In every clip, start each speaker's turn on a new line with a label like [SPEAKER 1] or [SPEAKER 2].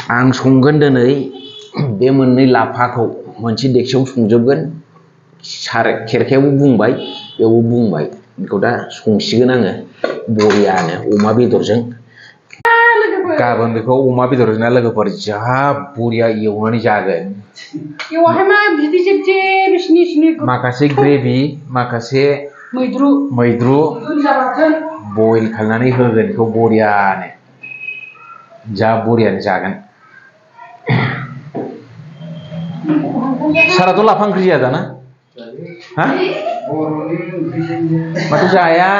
[SPEAKER 1] आं संगोन दिनै बे मोननै लाफाखौ मोनसे देगसियाव संजोबगोन खेरखायावबो बुंबाय बेयावबो बुंबाय बेखौ दा संसिगोन आङो बरियानो अमा बेदरजों गाबोन बेखौ अमा बेदरजों लोगोफोर जा बरिया एवनानै जागोन
[SPEAKER 2] एवाहाय मा बिदै जेब जेब बिसिनि
[SPEAKER 1] माखासे ग्रेभि माखासे मैद्रु बयल खालामनानै होगोन बेखौ बरियानो जा बरियानो जागोन साराथ' लाफा ओंख्रि जाया दाना हा माथो जाया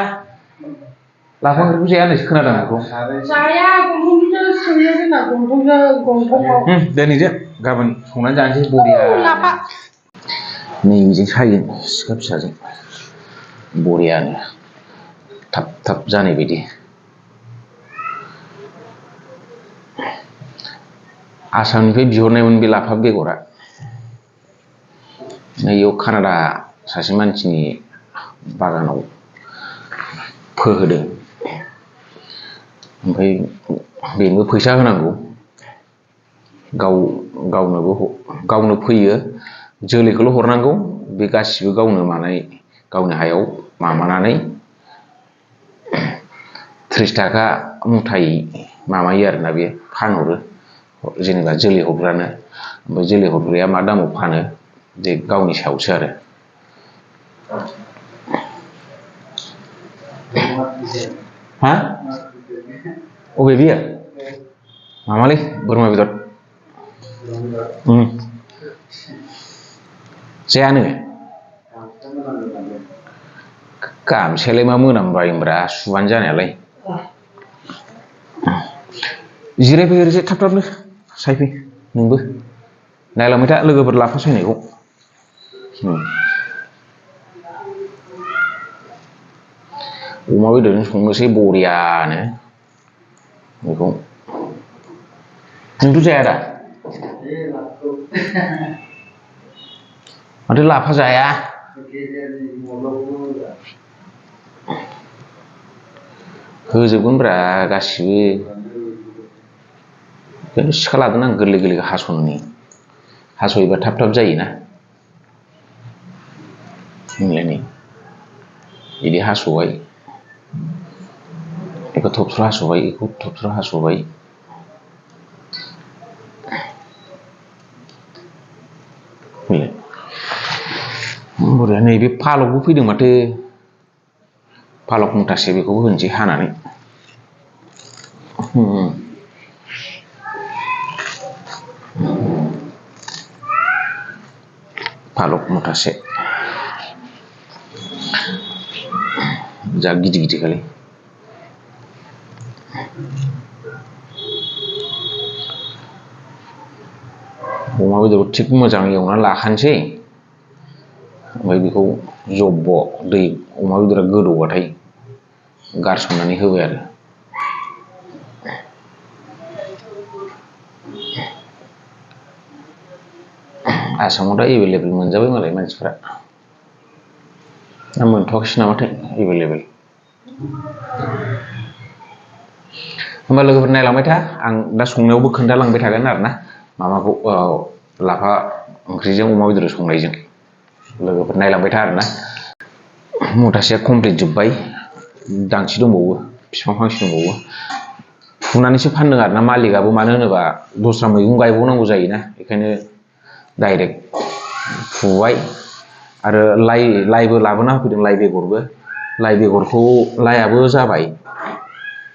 [SPEAKER 1] लाफा ओंख्रिखौ जाया होननायसो खोनादों आं बेखौ
[SPEAKER 2] जाया गन्थंजों सोयो जोंना गन्थंआव
[SPEAKER 1] दोनैदो गाबोन संनानै जानोसै बरिया
[SPEAKER 2] लाफा
[SPEAKER 1] नैबेजों सायगोन सिखा फिसाजों बरियानो थाब थाब जानाय बायदि आसामनिफ्राय बिहरनायमोन बे लाफा बेगरा नैयाव कानाडा सासे मानसिनि बागानाव फोहोदों ओमफ्राय बेनोबो फैसा होनांगौ गावनो फोयो जोलैखौल' हरनांगौ बे गासिबो गावनि हायाव माबानानै 30 थाखा मुथायै माबायो आरोना बे फानहरो जेनेबा जोलै हरग्रानो ओमफ्राय जोलै हरग्राया मा दामाव फानो जे गावनि सायावसो आरो हा अबे बियो मामालै बोरमा बेदर जायानो गामसायालाय मा मोनामबायब्रा सुबानो जानायालाय जिरायफै ओरैजाय थाब थाबनो सायफै नोंबो नायलांबाय था लोगोफोर लाफा सायनायखौ अमा बेदरजों संनोसै बरियानो बेखौ नोंथ' जाया दा माथो लाफा जाया होजोबगोनब्रा गासिबो खिन्थु सिखा लादों आं गोरलै गोरलै हास'योबा थाब थाब जायोना नोंलाय नै बिदि हास'बाय बेखौ थबस्र' हास'बाय बेखौ थबस्र' हास'बाय बरिया नैबे पालकबो फैदों माथो पालक मुथासे बेखौबो होनोसै हानानै पालक मुथासे जा गिदिर गिदिर खालै अमा बेदरखौ थिग मोजां एवनानै लाखानोसै ओमफ्राय बेखौ जब्ब' दै अमा बेदरा गोदौबाथाय गारसननानै होबाय आरो आसामाव दा एभेलेबेल मोनजाबाय मालाय मानसिफ्रा दा मोनथ'वाखैसो नामाथाय एभेलेबेल होमबा लोगोफोर नायलांबाय था आं दा संनायावबो खोन्थालांबाय थागोन आरोना माबाखौ लाफा ओंख्रिजों अमा बेदर संनायजों लोगोफोर नायलांबाय था आरोना मुथासेया कमप्लिट जोब्बाय दांसे दंबावो बिफां फांसे दंबावो फुनानैसो फानदों आरोना मालिकआबो मानो होनोबा दस्रा मैगं गायबावनांगौ जायोना बेखायनो डाइरेक्ट फुबाय आरो लाइबो लाबोना होफैदों लाइ बेगरबो लाइआबो जाबाय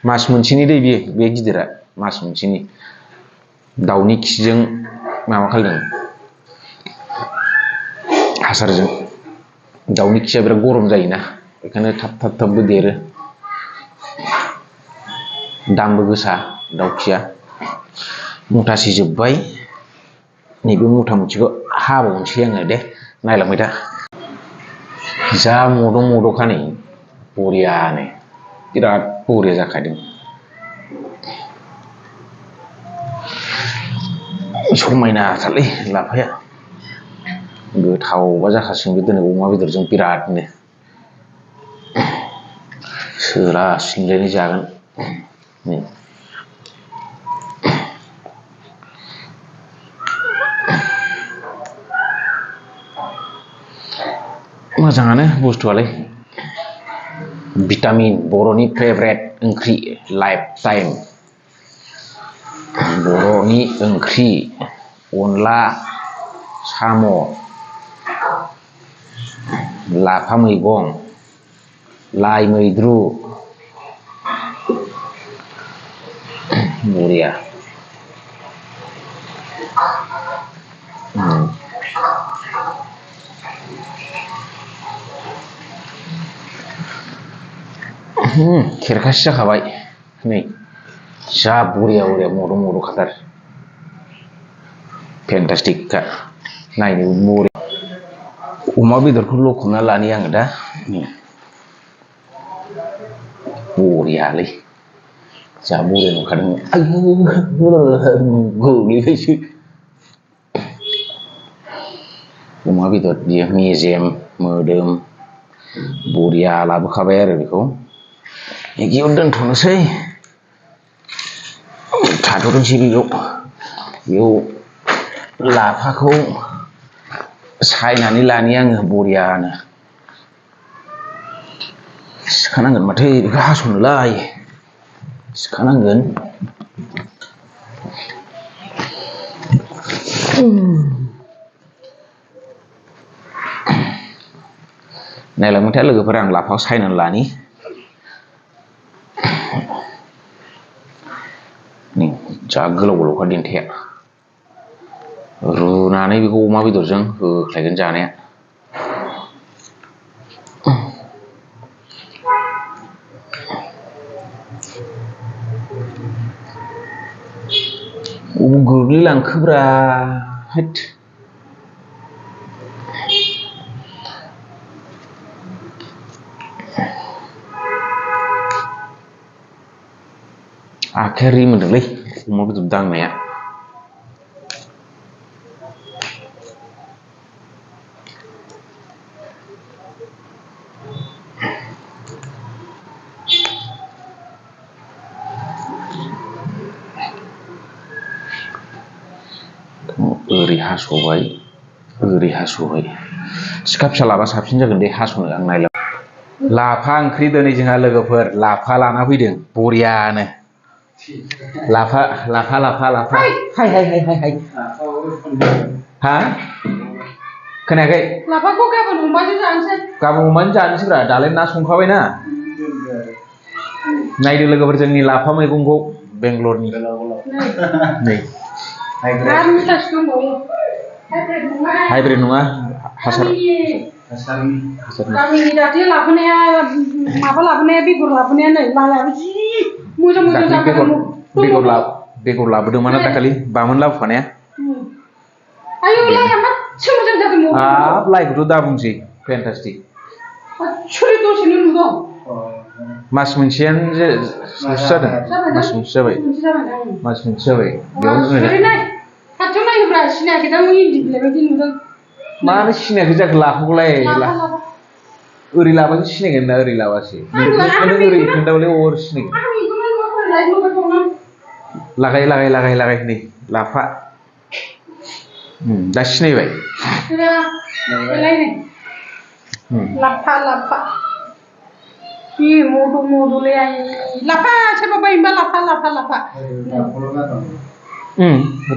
[SPEAKER 1] मास मोनसेनि दै बे गिदिरा मास मोनसेनि दाउनि खिजों माबा खालामदों हासारजों दाउनि खिया बिराद गरम जायोना बेखायनो थाबबो देरो दामबो गोसा दाउ खिया मुथासे जोब्बाय नैबे मुथा मोनसेखौ हाबावनोसै आङो दे नायलांबाय था जा मद'खा नै बरियानो बिराद बरिया जाखादों समायनाथारलै लाफाया गोथावबा जाखासिगोन बे दिनै अमा बेदरजों बिरादनो सोला सिंजायनाय जागोन मोजाङानो बुस्थुआलाय भिटामिन बर'नि फेभरेट ओंख्रि लाइफ टाइम बर'नि ओंख्रि अनला साम' लाफा मैगं लाइ मैद्रु बरिया खेरखासे जाखाबाय नै जा बरिया मद' खाथार फेन्टास्टिकखा नायनोबो बरिया अमा बेदरखौ लखबना लानि आङो दा बरियालै जा बरिया नुखादों गोग्लैबायसो अमा बेदर बियो मेजेम मोदोम बरिया लाबोखाबाय आरो बेखौ बेयाव दोनथ'नोसै थाथ'थोंसै बेयाव लाफाखौ सायनानै लानि आङो बरियानो सिखानांगोन माथो बेखौ हास'नोलाय सिखानांगोन नायलांबाय लोगोफोर आं लाफाखौ सायनानै लानि जा गोलावखा देन्थाया रुनानै बेखौ अमा बेदरजों होख्लायगोन जानाया गोग्लैलांखोब्रा हैद आखाया रिमोनदोंलै अमा बेदर दांनाया ओरै हास'बाय सिखा फिसा लाबा साबसिन जागोन दे हास'नो आं नायला लाफा ओंख्रि दिनै जोंहा लोगोफोर लाफा लाना फैदों बरियानो लाफा हाय हा खोनायाखै
[SPEAKER 2] लाफाखौ गाबोन अमाजों
[SPEAKER 1] जानोसैब्रा दालाय ना संखाबायना नायदो लोगोफोर जोंनि लाफा मैगंखौ बेंगलरनि नै हाइब्रिद नङा
[SPEAKER 2] गामिनि दाख्लै लाबोनाया माबा लाबोनाया बेगर लाबोनाया नै लायाबो जि मोजां जादों
[SPEAKER 1] बेगर लाबोदोंमोन दाखालि बामोन लाबोफानाया
[SPEAKER 2] आयौ लाया मासे मोजां जादों
[SPEAKER 1] हाब लाइखौथ' दा बुंसै फेन्टास्टिक
[SPEAKER 2] दसेनो नुदों
[SPEAKER 1] मास मोनसेयानो जादों मास मोनसे जाबाय
[SPEAKER 2] खाथियाव नायोब्रा सिनायाखै दा इन्दि बिलाइ बायदि नुदों
[SPEAKER 1] मानो सिनायाखै जाखो लाफाखौलाय ओरै लाबासो सिनायगोन ना ओरै लाबासो नों ओरै खोन्थाबालाय अर सिनायगोन लागाय नै लाफा दा सिनायबाय
[SPEAKER 2] लाफा बे मद'लै लाफा सोरबा बायोबा लाफा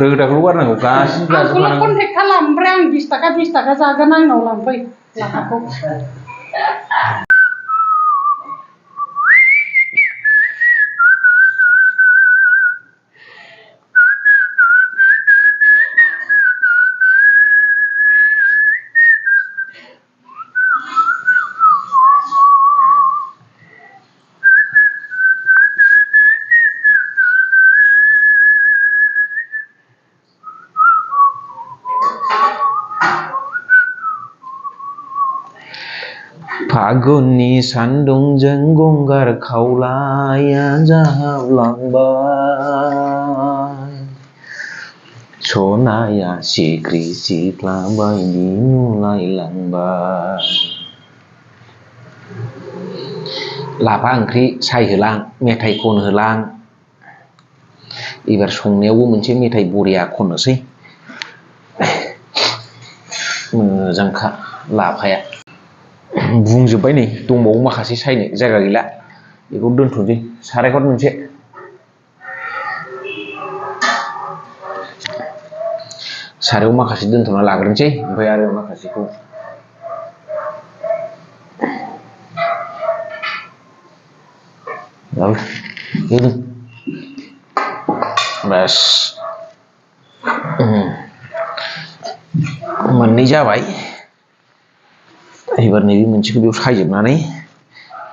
[SPEAKER 1] रोदाखौल' गारनांगौ गासिबो जाजोबखानांगौ
[SPEAKER 2] कन्टेक्ट खालाम ओमफ्राय आं 20 थाखा जागोन आंनाव लांफै लाफाखौ
[SPEAKER 1] फागुननि सान्दुंजों गंगार खावलाया जाहाबलांबाय सनाया सिख्रि सिख्ला बायदि नुलायलांबाय लाफा ओंख्रि सायहोलां मेथाइ खनहोलां एबार संनायावबो मोनसे मेथाइ बरिया खननोसै मोजांखा लाफाया बुंजोब्बाय नै दंबावो माखासे सायनो जायगा गैला बेखौ दोनथ'नोसै सारायखौ मोनसे सारायाव माखासे दोनथ'ना लाग्रोनोसै ओमफ्राय आरो माखासेखौ बास मोननै जाबाय एबार नैबे मोनसेखौ बेयाव सायजोबनानै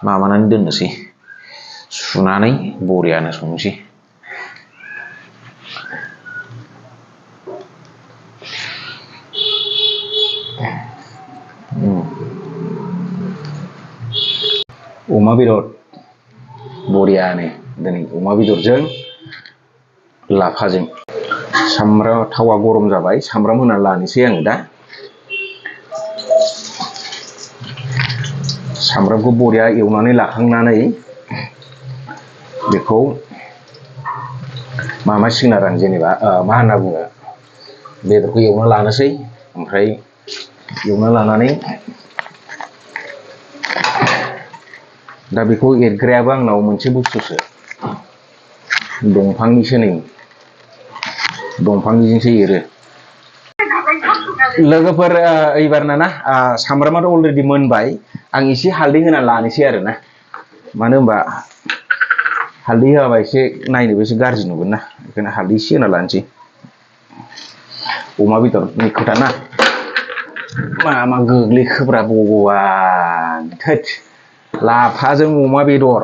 [SPEAKER 1] माबानानै दोननोसै सुनानै बरियानो संनोसै अमा बेदर बरियानो दिनै अमा बेदरजों लाफाजों सामब्राम थावा गरम जाबाय सामब्राम होनानै लानोसै आङो दा सामब्रामखौ बरिया एवनानै लाखांनानै बेखौ माबासिगोन आरो आं जेनेबा मा होनना बुङो बेदरखौ एवना लानोसै ओमफ्राय एवना लानानै दा बेखौ एरग्रायाबो आंनाव मोनसे बुस्थुसो दंफांनिसो नै दंफांनिजोंसो एरो लोगोफोर एबारना ना सामब्रामाथ' अलरेडि मोनबाय आं एसे हालदै होना लानोसै आरो ना मानो होनबा हालदै होआबा एसे नायनोबो एसे गाज्रि नुगोन ना बेखायनो हालदै एसे होना लानोसै अमा बेदरनि खोथा ना मा गोग्लैखोब्रा भगबान थोद लाफाजों अमा बेदर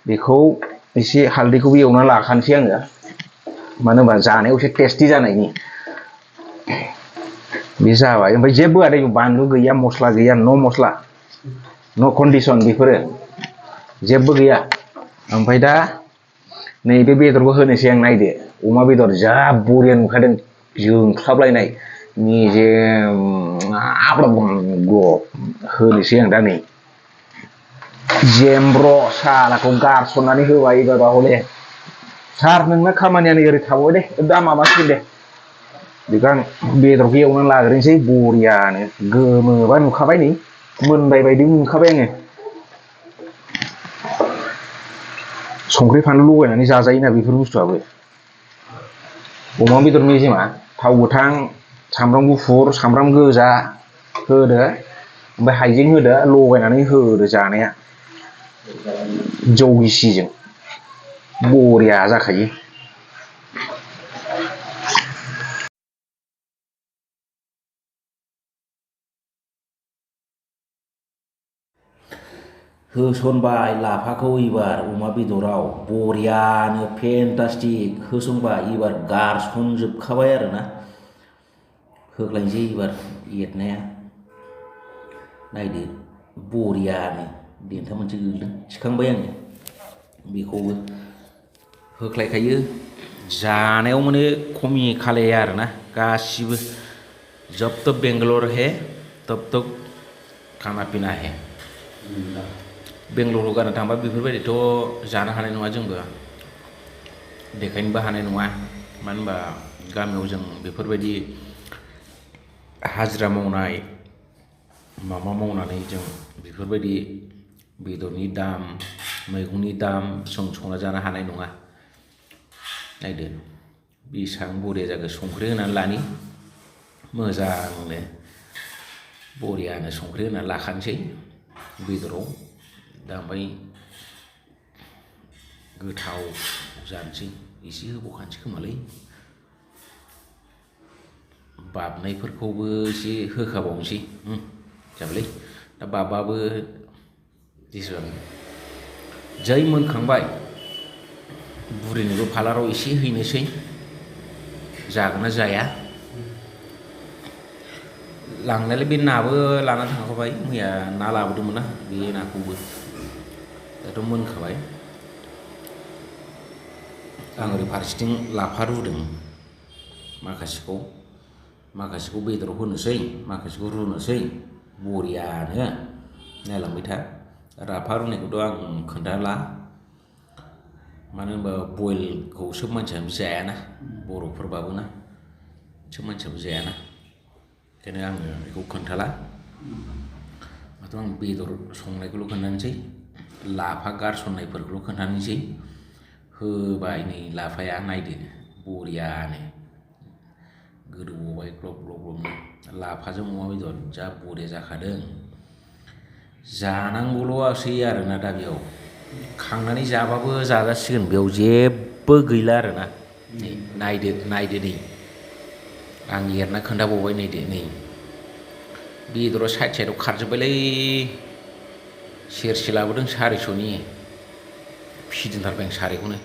[SPEAKER 1] बेखौ एसे हालदैखौबो एवना लाखानोसै आङो मानो होनबा जानायाव एसे टेस्टि जानायनि बे जाबाय ओमफ्राय जेबो आदै बानलु गैया मस्ला गैया न' मस्ला न' कन्डिसन बेफोरो जेबो गैया ओमफ्राय दा नैबे बेदरखौ होनोसै आं नायदो अमा बेदर जा बरिया नुखादों जोंख्लाबलायनाय मेजेम होनोसै आं दा नै जेमब्र' सालाखौ गारसननानै होबाय एबार हले सार नोंना खामानियानो ओरै थाबाय दे दा माबासिगोन दे बेखौ आं बेदरखौ एवनानै लाग्रोनोसै बरियानो गोमोबा नुखाबाय नै मोनबाय बायदि नुखाबाय आङो संख्रि फानलु लगायनानै जाजायोना बेफोर बुस्थुआबो अमा बेदर मेजेमा थाव गोथां सामब्राम गुफुर सामब्राम गोजा होदो ओमफ्राय हाइजें होदो लगायनानै होदो जानाया जौ गिसिजों बरिया जाखायो
[SPEAKER 3] होसनबाय लाफाखौ एबार अमा बेदराव बरियानो फेन्टास्टिक होसनबाय एबार गारसनजोबखाबाय आरोना होख्लायनोसै एबार एरनाया नायदो बरियानो देन्था मोनसे गोग्लैदों थिखांबाय आङो बेखौबो होख्लायखायो जानायाव माने खमि खालाया आरोना गासिबो जब तब बेंगालर है तब तब खाना पिना है बेंगलराव गाननो थांबा बेफोरबायदिथ' जानो हानाय नङा जोंबो देखायनोबो हानाय नङा मानो होनबा गामियाव जों बेफोरबायदि हाजिरा मावनाय माबा मावनानै जों बेफोरबायदि बेदरनि दाम मैगंनि दाम जों संना जानो हानाय नङा नायदो बेसेबां बरिया जागोन संख्रि होनानै लानि मोजांनो बरियानो संख्रि होनानै लाखानोसै बेदराव दा ओमफ्राय गोथाव जानोसै एसे होबावखानोसै खोमालै बाबनायफोरखौबो एसे होखाबावनोसै जाबायलै दा बाबबाबो जेसेबां जै मोनखांबाय बुरैनोबो फालाराव एसे हैनोसै जागोन ना जाया लांनायालाय बे नाबो लानानै थांखाबाय मैया ना लाबोदोंमोन ना बे नाखौबो दाथ' मोनखाबाय आं ओरै फारसेथिं लाफा रुदों माखासेखौ बेदराव होनोसै माखासेखौ रुनोसै बरियानो नायलांबाय था लाफा रुनायखौथ' आं खोन्थाला मानो होनबा बयलखौ सोब मानसियानो जायाना बर'फोरबाबो ना सोब मानसियाबो जायाना ओंखायनो आङो बेखौ खोन्थाला दाथ' आं बेदर संनायखौल' खोन्थानोसै लाफा गारसननायफोरखौल' खोन्थानोसै होबाय नै लाफाया नायदो बरियानो गोदौबाय ग्लब ग्लब ग्लबनो लाफाजों अमा बेदर जा बरिया जाखादों जानांगौल'सै आरोना दा बेयाव खांनानै जाबाबो जाजासिगोन बेयाव जेबो गैला आरोना नै नायदो नै आं एरना खोन्थाबावबाय नायदो नै बेदरा साइडआव खारजोब्बायलै सेरसे लाबोदों 400नि फिदिंथारबाय आं सारायखौनो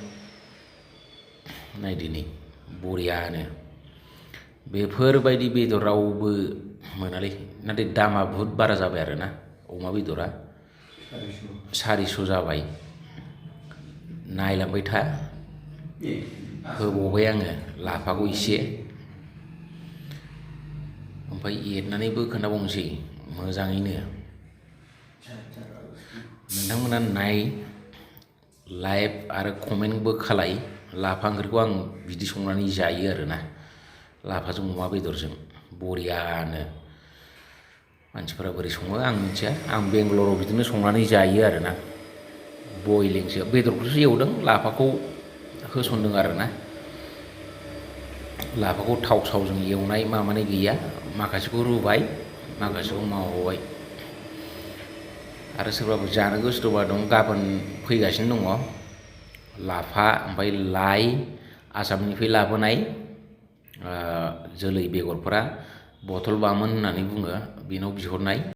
[SPEAKER 3] नायदो नै बरियानो बेफोरबायदि बेदर रावबो मोनालै नाथाय दामा बुहुद बारा जाबाय आरोना अमा बेदरा 400 जाबाय नायलांबाय था होबावबाय आङो लाफाखौ एसे ओमफ्राय एरनानैबो खोन्थाबावनोसै मोजाङैनो नोंथांमोना नाय लाइक आरो कमेन्टबो खालाय लाफा ओंख्रिखौ आं बिदि संनानै जायो आरोना लाफाजों अमा बेदरजों बरियानो मानसिफोरा बोरै सङो आं मिथिया आं बेंगालराव बिदिनो संनानै जायो आरोना बयलिंसो बेदरखौसो एवदों लाफाखौ होसनदों आरोना लाफाखौ थाव सावजों एवनाय माबानाय गैया माखासेखौ रुबाय माखासेखौ माबाबाय आरो सोरबाफोर जानो गोसो दंबा गाबोन फैगासिनो दङ लाफा ओमफ्राय लाइ आसामनिफ्राय लाबोनाय जोलै बेगरफोरा बथल बामोन होननानै बुङो बेनाव बिहरनाय